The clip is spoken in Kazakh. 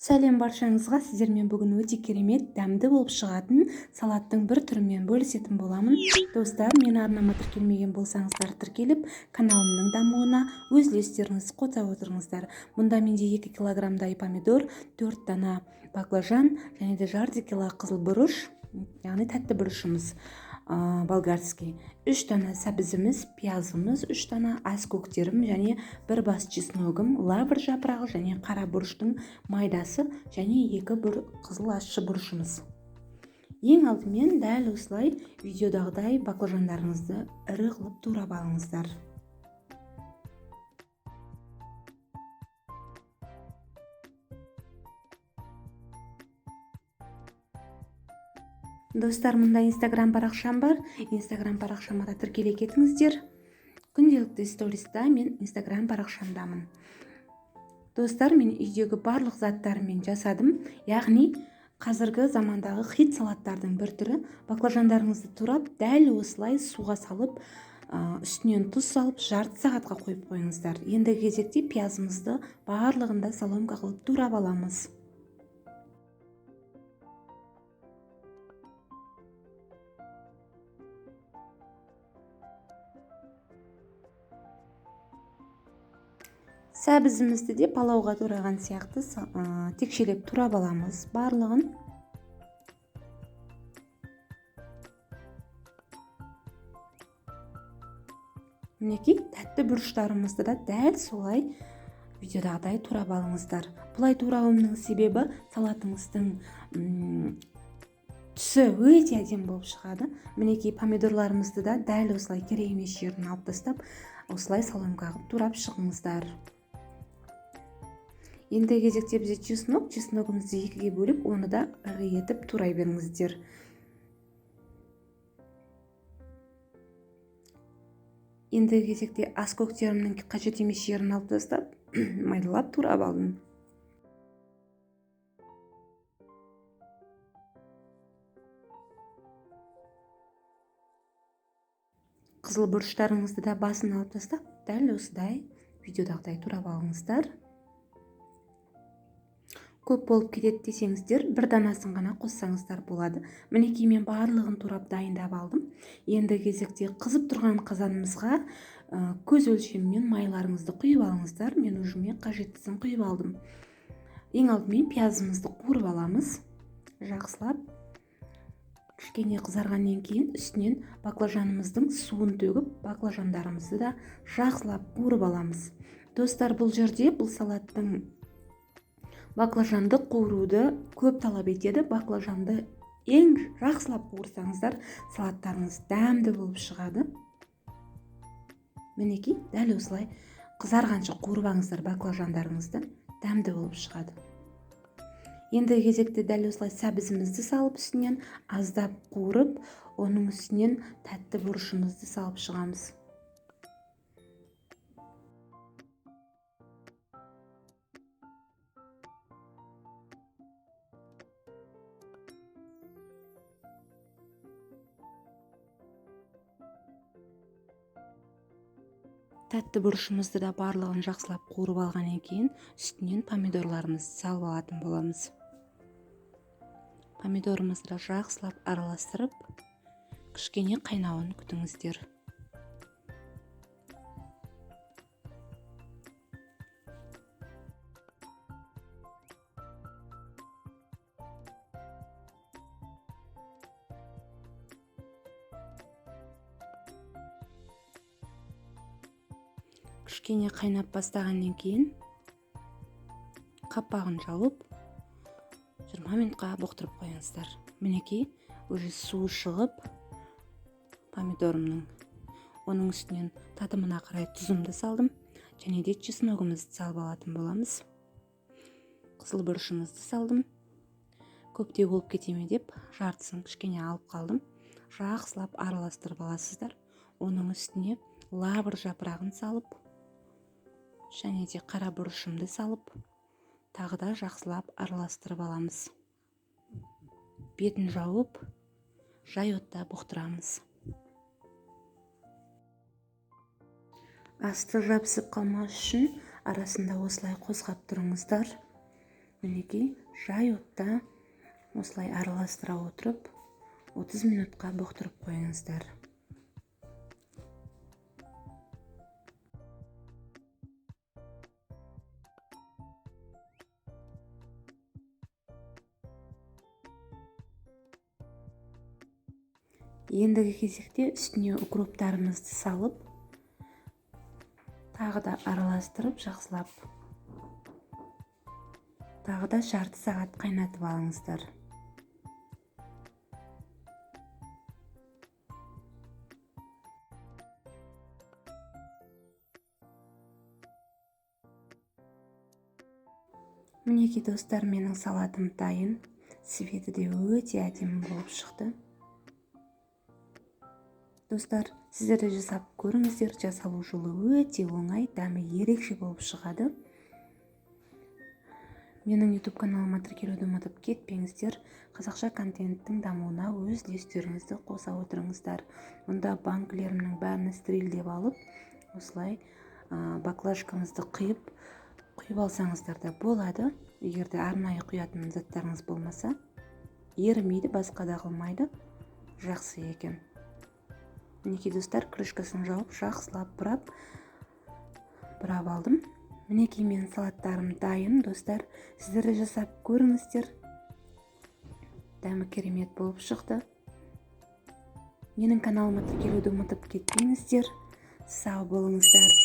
Сәлем баршаңызға, сіздермен бүгін өте керемет, дәмді болып шығатын салаттың бір түрімен бөлісетін боламын. Достар, мен арнама тіркелмеген болсаңыздар тіркеліп, каналымның дамуына өз үлестеріңізді қоса отырыңыздар. Мұнда менде 2 килограммдай помидор, 4 дана баклажан және де жарты кило қызыл бұрыш, яғни тәтті бұрышымыз, болгарский, 3 дана сәбізіміз, пиязымыз, 3 дана ас көктерім және бір бас чесногым, лавр жапырағы және қара бұрыштың майдасы және 2 бір қызыл ащы бұрышымыз. Ең алдымен дәл осылай видеодағыдай баклажандарыңызды ірі қылып турап алыңыздар. Достар, мұнда Инстаграм парақшам бар. Инстаграм парақшама да тіркеле кетіңіздер. Күнделікті сториста мен Инстаграм парақшамдамын. Достар, мен үйдегі барлық заттарымен жасадым. Яғни қазіргі замандағы хит салаттардың бір түрі. Баклажандарыңызды турап, дәл осылай суға салып, үстінен тұз салып, жарты сағатқа қойып қойыңыздар. Ендігі кезекте пиязымызды барлығында соломка қылып турап аламыз. Сәбізімізді де палауға тураған сияқты текшелеп турап аламыз барлығын. Мінекей, тәтті бұрыштарымызды да дәл солай видеодағыдай турап алыңыздар. Бұлай турауымның себебі салатыңыздың түсі өте әдемі болып шығады. Мінекей, помидорларымызды да дәл осылай керек емес жерін алып тастап, осылай соломка қылып турап шығыңыздар. Енді кезекте бізде чеснок. Чесногымызды екіге бөліп, оны да ірі етіп турай беріңіздер. Енді кезекте ас көктерімнің қажет емес жерін алып тастап, майдалап турап алдым. Қызыл бұрыштарыңызды да басын алып тастап, дәл осыдай видеодағыдай турап алыңыздар. Көп болып кетеді десеңіздер, бір данасын ғана қоссаңыздар болады. Мінекей, мен барлығын турап дайындап алдым. Енді кезекте қызып тұрған қазанымызға көз өлшемімен майларыңызды құйып алыңыздар. Мен өзіме қажеттісін құйып алдым. Ең алдымен пиязымызды қуырып аламыз. Жақсылап кішкене қызарғаннан кейін үстінен баклажанымыздың суын төгіп, баклажандарымызды да жақсылап қуырып аламыз. Достар, бұл жерде бұл салаттың баклажанды қуыруды көп талап етеді. Баклажанды ең жақсылап қуырсаңыздар, салаттарыңыз дәмді болып шығады. Мінекей, дәл осылай қызарғанша қуырып алыңыздар баклажандарыңызды, дәмді болып шығады. Енді кезекте дәл осылай сәбізімізді салып, үстінен аздап қуырып, оның үстінен тәтті бұрышымызды салып шығамыз. Тәтті бұрышымызды да барлығын жақсылап қуырып алғаннан кейін үстінен помидорларымызды салып алатын боламыз. Помидорымызды да жақсылап араластырып, кішкене қайнауын күтіңіздер. Кішкене қайнап бастағаннан кейін қаппағын жауып, 20 минутқа бұқтырып қойыңыздар. Мінекей, уже суы шығып помидорымның, оның үстінен татымына қарай тұзымды салдым және де чесногымызды салып алатын боламыз. Қызыл бұрышымызды салдым. Көптеу болып кете ме деп жартысын кішкене алып қалдым. Жақсылап араластырып аласыздар. Оның үстіне лавр жапырағын салып, және де қара бұрышымды салып, тағы да жақсылап араластырып аламыз. Бетін жауып, жай отта бұқтырамыз. Асты жабысып қалмас үшін арасында осылай қозғап тұрыңыздар. Мінекей, жай отта осылай араластыра отырып 30 минутқа бұқтырып қойыңыздар. Ендігі кезекте үстіне укроптарымызды салып, тағы да араластырып жақсылап, тағы да жарты сағат қайнатып алыңыздар. Мінекей, достар, менің салатым дайын. Цветі де өте әдемі болып шықты. Достар, сіздер де жасап көріңіздер. Жасалу жолы өте оңай, дәмі ерекше болып шығады. Менің YouTube каналыма тіркелуді ұмытып кетпеңіздер. Қазақша контенттің дамуына өз үлестеріңізді қоса отырыңыздар. Мұнда банкілерімнің бәрін стерилдеп алып, осылай баклажкамызды құйып алсаңыздар да болады. Егер де арнайы құятын заттарыңыз болмаса, ерімейді, басқа да қылмайды. Жақсы екен. Мінекей, достар, крышкасын жауып, жақсылап бұрап алдым. Мінекей, менің салаттарым дайын, достар. Сіздер де жасап көріңіздер. Дәмі керемет болып шықты. Менің каналыма тіркелуді ұмытып кетпеңіздер. Сау болыңыздар.